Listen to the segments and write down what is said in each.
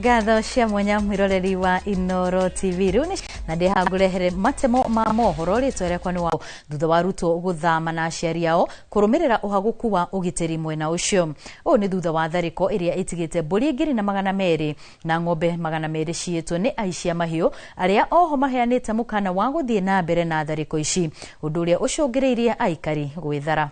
Ngatho cia mwanya mwiroreri wa Inoro TV. Riu ni na ndi haha ngurehere matemo ma mohoro. Ritwa riakwa ni wa thutha wa arutwo guthama na aciari ao kurumirira uhaguku wa ugitiri mwena ucio. Ũũ nĩ thutha wa tharĩko ĩrĩa ĩtigĩte mbũri 1200 na ng'ombe 200 ciĩtwo nĩ aici a mahiũ arĩa oho maheanĩte mũkana wa gũthiĩ na mbere na tharĩko ici, ũndũ ũrĩa ũcũngĩrĩirie aikari gwĩthara.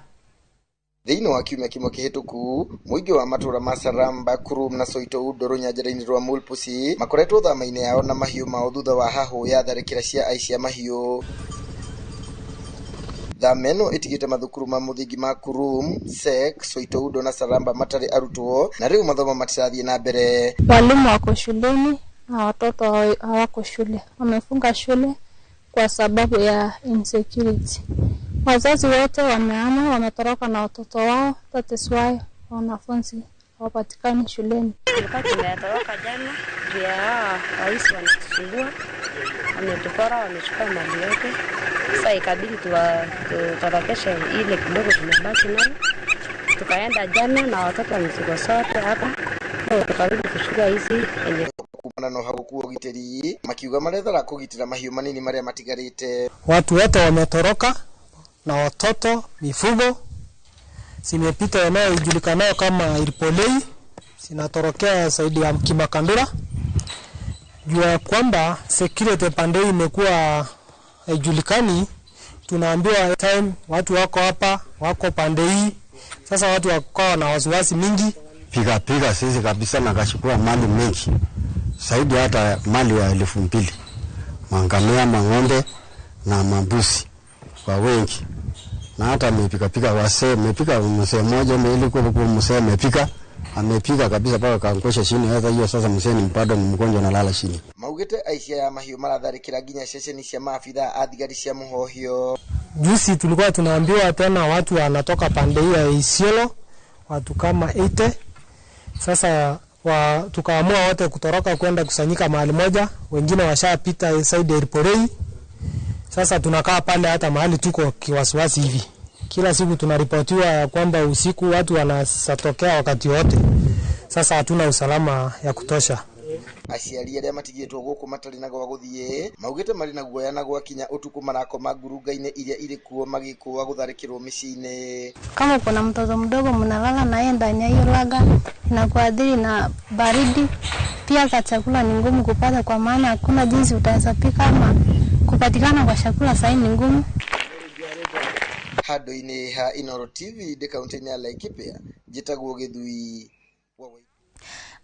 Thĩinĩ wa kiumia kĩmwe kĩhĩtũku, mũingĩ wa matũra ma Saramba, Kurum na Soito-Undo rũnyanjara-inĩ rwa Mulpusi makoretwo thama-inĩ yao na mahiũ mao thutha wa hahũ ya tharĩkĩra cia aici a mahiũ. Thama ĩno ĩtigĩte mathukuru ma mũthingi ma Kurum, Sek, Soito-Undo na Saramba matarĩ arutwo na rĩu mathomo matirathiĩ na mbere. Walimu wako shuleni na watoto hawako shule, wamefunga shule kwa sababu ya insecurity. Wazazi wote wamehama, wametoroka na watoto wao, that is why wanafunzi hawapatikani shuleni. Tulikuwa tumetoroka jana juu ya hawa waizi wanatusumbua, wametupora, wamechukua mali yote. Sasa ikabidi tutorokeshe ile kidogo tumebaki nayo. Tukaenda jana na watoto wa mizigo sote hapa, tukarudi kuchukua hizi yenye Kumana na ũhagũku wa ũgitĩri, makiuga marethara kũgitĩra mahiũ manini marĩa matigarĩte. Watu wote wametoroka na watoto, mifugo zimepita eneo ijulikanao kama Irpolei, zinatorokea zaidi ya Kimakandura. Juu ya kwamba security pande hii imekuwa haijulikani, tunaambiwa time watu wako hapa, wako pande hii. Sasa watu wakawa na wasiwasi mingi. Piga piga sisi kabisa na kachukua mali mingi zaidi hata mali ya 2000, mangamia, mang'ombe na mambuzi kwa wengi, na hata amepika pika wasee, amepika mzee mmoja ili kwa mzee amepika kabisa mpaka kaangusha chini. Hata hiyo sasa mzee ni bado ni mgonjwa analala chini. Maugite aici aya mahiũ maratharĩkĩra nginya ceceni cia maabithaa a thigari cia mũhohio. Juzi tulikuwa tunaambiwa tena watu wanatoka pande hii ya Isiolo, watu kama 80. Sasa tukaamua wote kutoroka kwenda kusanyika mahali moja, wengine washapita side ya Irpolei. Sasa tunakaa pale hata mahali tuko kiwasiwasi hivi. Kila siku tunaripotiwa ya kwamba usiku watu wanasatokea wakati wote. Sasa hatuna usalama ya kutosha. Aciari arĩa matigĩtwo gũkũ matarĩ na gwa gũthiĩ maugĩte marĩ na guoya na gwakinya ũtukũ marakoma ngurunga-inĩ iria irĩ kuo magĩkũa gũtharĩkĩrwo mĩciĩ-inĩ. Kama kuna mtoto mdogo mnalala na yeye ndani ya hiyo laga, inakuadhiri na baridi. Pia hata chakula ni ngumu kupata kwa maana hakuna jinsi utaweza pika ama kupatikana kwa chakula sasa ni ngumu. Handũ-inĩ ha Inoro TV ndĩ kaunti-inĩ ya Laikipia, njĩtagwo Gĩthui.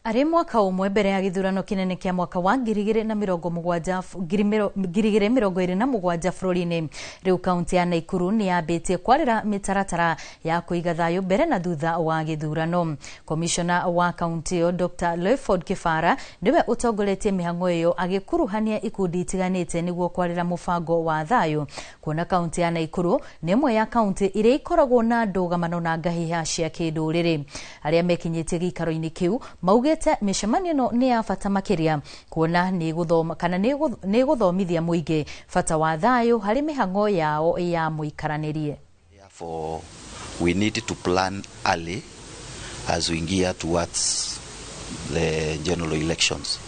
Arĩ mwaka ũmwe mbere ya gĩthurano kĩnene kĩa mwaka wa 2070, 2027 bũrũri-inĩ, rĩu kaunti ya Naikuru nĩ yambĩtie kwarĩra mĩtaratara ya kũiga thayũ mbere na thutha wa gĩthurano. Komishona wa kaunti ĩyo Dr. Leopold Kibara nĩwe ũtongoretie mĩhang'o ĩyo agĩkuruhania ikundi itiganĩte nĩguo kwarĩra mũbango wa thayũ. Kuona kaunti ya Naikuru nĩ ĩmwe ya kaunti iria ikoragwo na ndũgamano na ngahiha cia kĩndũrĩrĩ. Arĩa mekinyĩtie gĩikaro-inĩ kĩu maugĩte mĩcemanio ĩno nĩ ya bata makĩria kuona nĩ gũthoma kana nĩ gũthomithia mũingĩ bata wa thayũ harĩ mĩhang'o yao ya mũikaranĩrie. Therefore, we need to plan early as we gear towards the general elections.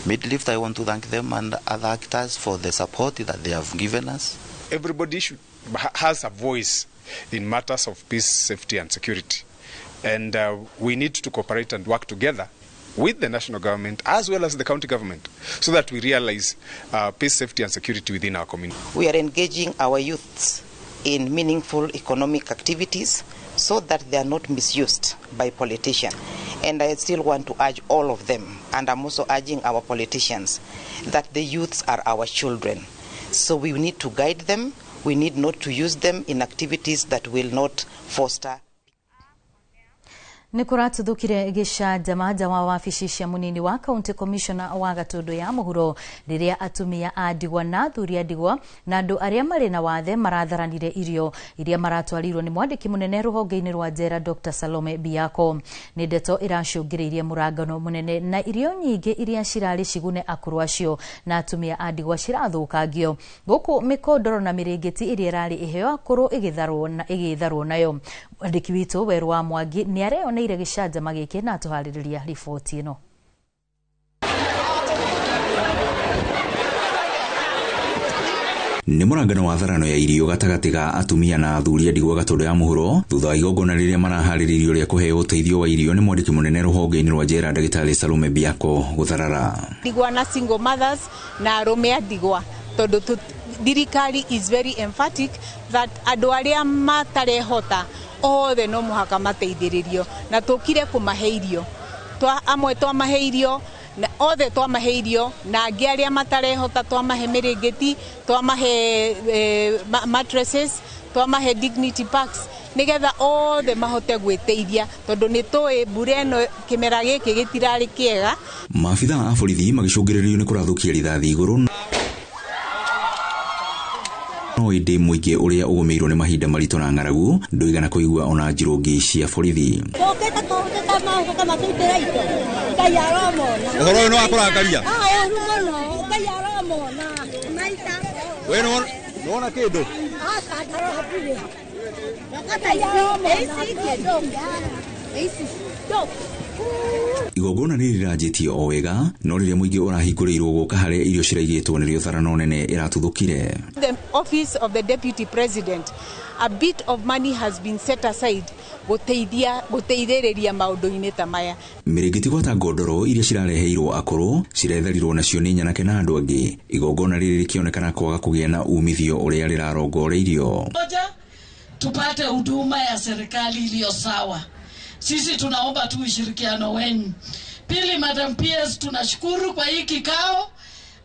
Midlift, I want to thank them and other actors for the support that they have given us. Everybody has a voice in matters of peace, safety and security. And we need to cooperate and work together with the national government as well as the county government so that we realize peace, safety and security within our community. We are engaging our youths in meaningful economic activities so that they are not misused by politicians. And I still want to urge all of them, and I'm also urging our politicians, that the youths are our children. So we need to guide them. We need not to use them in activities that will not foster. Nĩ kũratuthũkire gĩcanjama nja wa wabici cia mũnini wa county commissioner wa Gatũndũ ya mũhuro rĩrĩa atumia a ndigwa na athuri a ndigwa na andũ arĩa marĩ na wathe maratharanire irio iria maratwarirwo nĩ mwandĩki mũnene rũhonge-inĩ rwa njera Dr. Salome Biako. Nĩ ndeto ĩracũngĩrĩirie mũrangano mũnene na irio nyingĩ iria cirarĩ cigune akũrũ acio na atumia a ndigwa cirathũkangio gũkũ mĩkondoro na mĩrĩngĩti ĩrĩa ĩrarĩ ĩheo akũrũ ĩgĩtharwo nayo. Mwandĩki witũ Werũ wa Mwangi nĩ areyoneire gĩcanjama gĩkĩ na atũharĩrĩria riboti ĩno. Nĩ mũrangano wa tharano ya irio gatagatĩ ga atumia na athuri a ndigwa Gatũndũ ya mũhuro thutha wa igongona rĩrĩa maraharĩrĩirio rĩa kũheo ũteithio wa irio nĩ mwandĩki mũnene rũhonge-inĩ rwa njera ndagĩtarĩ Salome Biako gũtharara. Ndigwa na single mothers na arũme a ndigwa tondũ thirikari is very emphatic that andũ arĩa matarehota othe no mũhaka mateithĩrĩrio na tũkire kũmahe irio. Amwe twamahe irio na othe twamahe irio na angĩ arĩa matarehota twamahe mĩrĩngĩti, twamahe mattresses, twamahe dignity packs nigetha othe mahote gwĩteithia tondũ nĩ tũĩ mbura ĩno kĩmera gĩkĩ gĩtirarĩ kĩega. Maabitha a borithi magĩcũngĩrĩrio nĩ kũrathũkia rithathi igũrũ no ĩndĩ mũingĩ ũrĩa ũgũmĩirwo nĩ mahinda maritũ na ng'aragu ndũigana kũigua ona njirũngi cia borithi. Ũhoro ũyũ nĩ wa kũrakaria? We nĩwona kĩndũ? Igongona rĩrĩ rĩranjĩtie o wega no rĩrĩa mũingĩ ũrahingũrĩirwo gũka harĩa irio ciraigĩtwo nĩrĩo tharano nene ĩratuthũkire. The office of the deputy president, a bit of money has been set aside gũteithĩrĩria maũndũ-inĩ ta maya. Mĩrĩngĩti gwata ngondoro iria cirareheirwo akũrũ ciretharirwo nacio nĩ nyanake na andũ angĩ. Igongona rĩrĩ rĩkĩonekana kwaga kũgĩa na umithio ũrĩa rĩrarongoreirio. Tupate huduma ya serikali iliyo sawa. Sisi tunaomba tu ushirikiano wenu. Pili, Madam PS, tunashukuru kwa hii kikao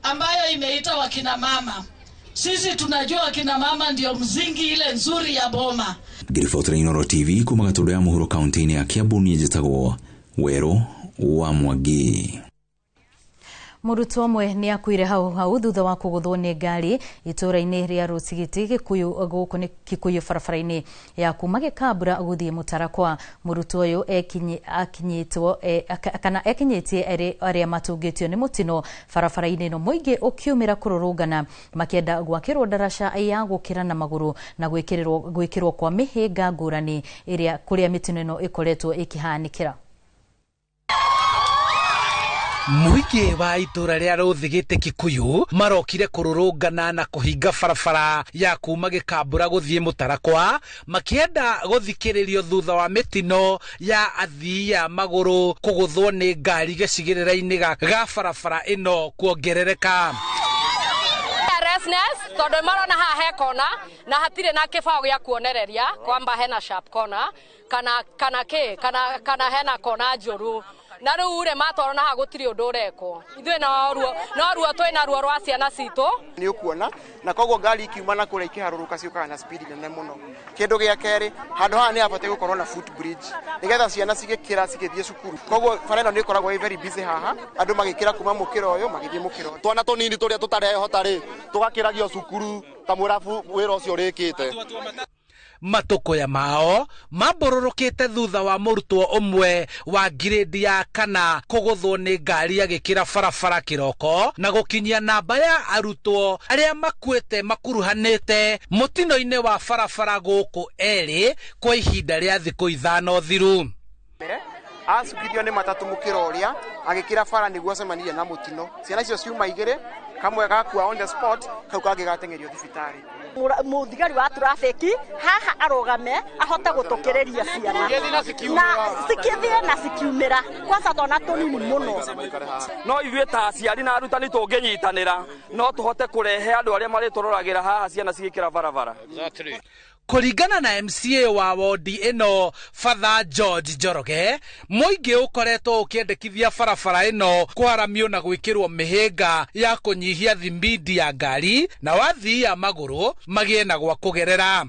ambayo imeita wakina mama. Sisi tunajua wakina mama ndio mzingi ile nzuri ya boma. Ngiribotera Inooro TV kuma Gatũndũ ya mũhuro kaunti-inĩ ya Kiambu niĩ njĩtagwo Werũ wa Mwangi. Mũrutwo ũmwe nĩ akuire hau hau thutha wa kũgũthwo nĩ ngari itũũra-inĩ rĩa Rũcigiti Gĩkũyũ gũkũ nĩ Kikuyu barabara-inĩ ya kuma Gĩkambura gũthiĩ Mũtarakwa. Mũrutwo ũyũ akinyĩtwo kana ekinyĩtie arĩa matũngĩtio nĩ mũtino barabara-inĩ ĩno mũingĩ ũkiumĩra kũrũrũngana makĩenda gwakĩrwo ndaraca ya gũkĩra na magũrũ na gwĩkĩrwo kwa mĩhĩnga ngũrani ĩrĩa kũrĩa mĩtino ĩno ĩkoretwo ĩkĩhanĩkĩra. Mũingĩ wa itũra rĩa Rũthigĩte Kikuyu marokire kũrũrũngana na kũhinga barabara ya kuma Gĩkambura gũthiĩ Mũtarakwa makĩenda gũthikĩrĩrio thutha wa mĩtino ya athii a magũrũ kũgũthwo nĩ ngari gĩcigĩrĩra-inĩ ga barabara ĩno kuongerereka. Tondũ marona haha he kona na hatirĩ na kĩbao gĩa kuonereria kwamba hena sharp corner kana kana kĩ kana kana hena kona njũru na rĩu rĩ matwarwo na haha gũtirĩ ũndũ ũrekwo. Ithuĩ no ruo twĩna ruo rwa ciana citũ. Nĩ ũkuona na koguo ngari ikiuma na kũrĩa ikĩharũrũka ciũkaga na speed nene mũno. Kĩndũ gĩa kerĩ, handũ haha nĩ habatiĩ gũkorwo na foot bridge nĩgetha ciana cigĩkĩra cigĩthiĩ cukuru. Koguo bara ĩno nĩ ĩkoragwo ĩ very busy haha, andũ magĩkĩra kuma mũkĩra ũyũ magĩthiĩ mũkĩra ũyũ. Twana tũnini tũrĩa tũtarehota rĩ tũgakĩragio cukuru ta mũrabu wĩra ũcio ũrĩkĩte. Matũkũya mao mambũrũrũkĩte thutha wa mũrutwo ũmwe wa ngirĩndi ya kana kũgũthwo nĩ ngari agĩkĩra barabara kĩroko na gũkinyia namba ya arutwo arĩa makuĩte makuruhanĩte mũtino-inĩ wa barabara gũkũ erĩ kwa ihinda rĩa thikũ 5 thiru. Acukithio nĩ matatũ mũkĩra ũrĩa agĩkĩra bara nĩguo acemanirie na mũtino. Ciana icio ciuma igĩrĩ, kamwe gakua on the spot, kau kangĩ gateng'erio thibitarĩ. Mũthigari wa trafiki haha arũgame ahote gũtũkĩrĩria ciana na cikĩthiĩ na cikiumĩra kwanza twana tũnini mũno. No ithuĩ ta aciari na arutani tũngĩnyitanĩra no tũhote kũrehe andũ arĩa marĩtũroragĩra haha ciana cigĩkĩra barabara. Kũringana na MCA wa wodi ĩno Father George Njoroge, mũingĩ ũkoretwo ũkĩendekithia barabara ĩno kwaramio na gwĩkĩrwo mĩhĩnga ya kũnyihia thibindi ya ngari na wathii a magũrũ magĩe na gwa kũgerera.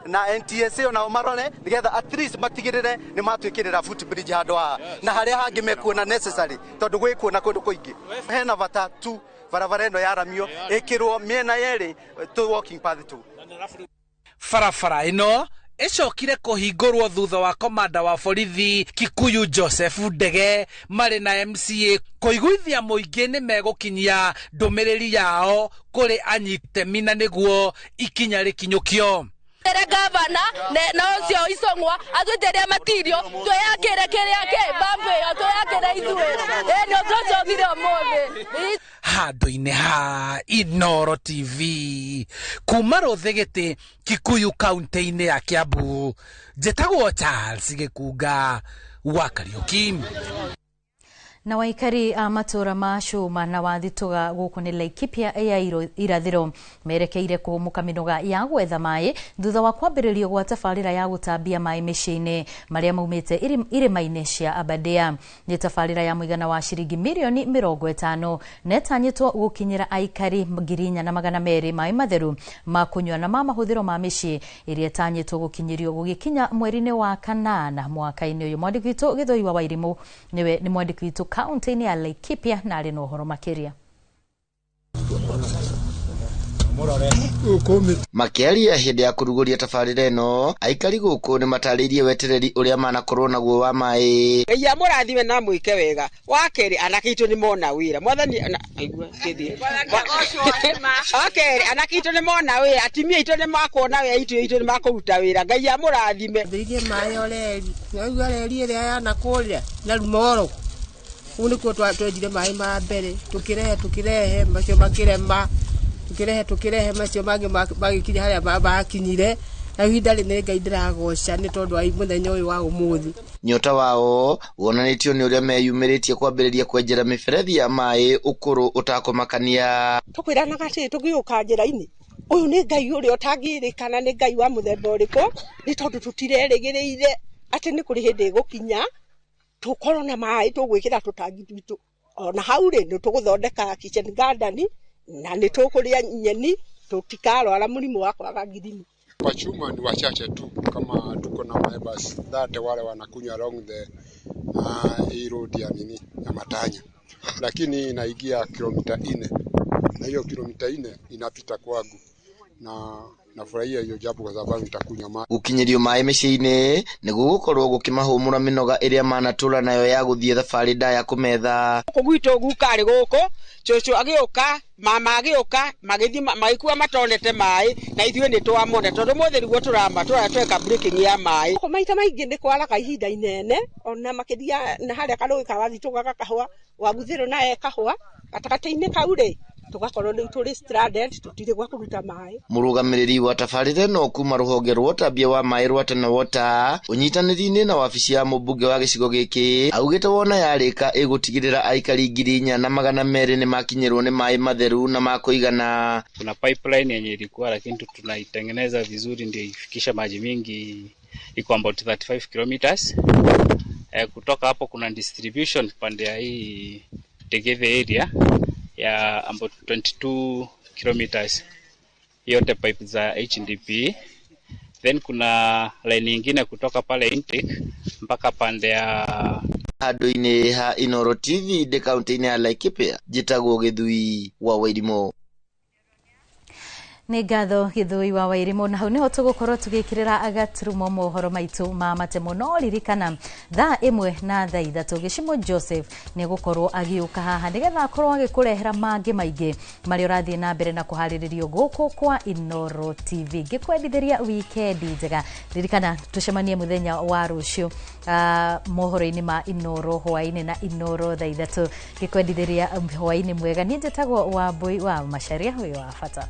Na NTSA onao marore nĩgetha at least matigĩrĩre nĩ matwĩkĩrĩra foot bridge handũ haha na harĩa hangĩ mekuona necessary tondũ gwĩkuona kũndũ kũingĩ. Hena bata tu barabara ĩno yaramio ĩkĩrwo mĩena yerĩ tu walking path tu. Barabara ĩno ĩcokire kũhingũrwo thutha wa komanda wa borithi Kikuyu Joseph Ndege marĩ na MCA kũiguithia mũingĩ nĩ megũkinyia ndũmĩrĩri yao kũrĩ anyitemi na nĩguo ikinya rĩkinyũkio. Ere gavana na ũcio Icũng'wa atwĩtĩrie matirio twĩyakĩre kĩrĩa kĩ bambu ĩyo twĩyakĩre ithuĩ ĩĩ nĩ ũndũ ũcio ũthire ũmũthĩ. Handũ-inĩ ha Inooro TV kuma Rũthĩgĩtĩ, Kikuyu, kaunti-inĩ ya Kiambu, njĩtagwo Charles Gĩkunga wa Kariũki. Na waikari a matũra ma Cuma na Wathitũga gũkũ nĩ Laikipia ya irathĩro merekeire kũhũmũka mĩnoga ya gwetha maĩ thutha wa kwambĩrĩrio gwa tabarĩra ya gũtambia maĩ mĩciĩ-inĩ marĩa maumĩte irĩma-inĩ cia Aberdare. Nĩ tabarĩra ya mũigana wa ciringi mirioni 50 na ĩtanyĩtwo gũkinyĩra aikari 4,200 maĩ matheru ma kũnyua na ma mahũthĩro ma mĩciĩ ĩrĩa ĩtanyĩtwo gũkinyĩrio gũgĩkinya mweri-inĩ wa kanana mwaka-inĩ ũyũ. Mwandĩki witũ Gĩthũi wa Wairimũ nĩwe nĩ mwandĩki witũ kaunti-inĩ ya Laikipia na arĩ na ũhoro makĩria. Makĩaria hĩndĩ ya kũrugũria tabarĩra ĩno, aikari gũkũ nĩ matarĩirie wetereri ũrĩa manakorwo naguo wa maĩ. Ngai amũrathime na mwĩke wega. Wa kerĩ, anake aitũ nĩ mona wĩra. Mwathani aigua kĩthiĩ. Wa kerĩ, anake aitũ nĩ mona wĩra, atumia aitũ nĩ makuona wĩra, aitũ aitũ nĩ makũruta wĩra. Ngai amũrathime. Thĩirie maĩ oreri. Naigua reri ĩrĩa yanakũrĩa na rumoro. Kũu nĩkuo twenjire maĩ ma mbere, tũkĩrehe macio makĩrema, tũkĩrehe macio mangĩ magĩkinya harĩa makinyire. Na ihinda rĩ nĩ Ngai ndĩragoca nĩ tondũ wa mũthenya ũyũ wa ũmũthĩ. Nyota wao wonanĩtio nĩ ũrĩa meyumĩrĩtie kwambĩrĩria kwenjera mĩberethi ya maĩ ũkũrũ ũtakũmakania. Tũkwĩranaga atĩrĩ tũgĩũka njĩra-inĩ, ũyũ nĩ Ngai ũrĩa ũtangĩrĩkana, nĩ Ngai wa mũthemba ũrĩkũ, nĩ tondũ tũtirerĩgĩrĩire atĩ nĩ kũrĩ hĩndĩ ĩgũkinya tũkorwo na maĩ tũgwĩkĩra tũtangi twitũ. Ona hau rĩ nĩ tũgũthondeka kitchen garden na nĩ tũkũrĩa nyeni, tũtikarwara mũrimũ wa kwaga ngirini. Kwa Chuma ni wachache tu, kama tuko na maebas dhate wale wanakunywa along the hii road ya nini ya Matanya, lakini inaingia kilomita 4 na hiyo kilomita 4 inapita kwangu na nafurahia hiyo jambo kwa sababu nitakunywa maĩ. Gũkinyĩrio maĩ mĩciĩ-inĩ nĩ gũgũkorwo gũkĩmahũmũra mĩnoga ĩrĩa manatũra nayo ya gũthiĩ thabarĩ ndaya kũmetha. Gũkũ gwitũ guka arĩ gũkũ, cũcũ agĩũka, mama agĩũka, magĩthiĩ magĩkua matonete maĩ, na ithuĩ nĩ twamona tondũ mũthĩ nĩguo tũrama tweka breaking ya maĩ. Gũkũ maita maingĩ nĩ kwaraga ihinda inene, ona makĩria na harĩa karũĩ ka Wathitũga gakahũa, Waguthĩrũ naye kahũa, gatagatĩ-inĩ kau rĩ tũgakorwo rĩu tũrĩ stranded, tũtirĩ gwa kũruta maĩ. Mũrũgamĩrĩri wa tabarĩra ĩno kuma rũhonge rwa ũtambia wa maĩ rwa Tana Water ũnyitanĩri-inĩ na wabici ya mũmbunge wa gĩcigo gĩkĩ augĩte wona yarĩka ĩgũtigĩrĩra aikari 4,200 nĩ makinyĩrwo nĩ maĩ matheru na ma kũigana. Kuna pipeline yenye ilikuwa, lakini tunaitengeneza vizuri ndio ifikisha maji mingi, iko about 35 kilometers. Kutoka hapo kuna distribution pande ya hii Tegethe area ya about 22 kilometers, yote pipe za HDP. Then kuna line nyingine kutoka pale intake mpaka pande ya handũ-inĩ ha Inooro TV ndĩ kaunti-inĩ ya Laikipia, njĩtagwo Gĩthui wa Wairimũ. Nĩ ngatho Gĩthũi wa Wairimũ, na hau nĩho tũgũkorwo tũgĩkĩrĩra agaturumo mohoro maitũ ma matemo. No ririkana thaa 1 na thaa 3 Gĩcimo Joseph nĩ gũkorwo agĩũka haha nĩgetha akorwo agĩkũrehera mangĩ maingĩ marĩa ũrathiĩ na mbere na kũharĩrĩrio gũkũ kwa Inooro TV. Ngĩkwendithĩria wikendi njega, ririkana tũcemanie mũthenya wa rũciũ mohoro-inĩ ma Inooro hwaĩ-inĩ na Inooro thaa 3. Ngĩkwendithĩria hwaĩ-inĩ mwega. Niĩ njĩtagwo Wambui wa Macharia, ũyũ wa bata.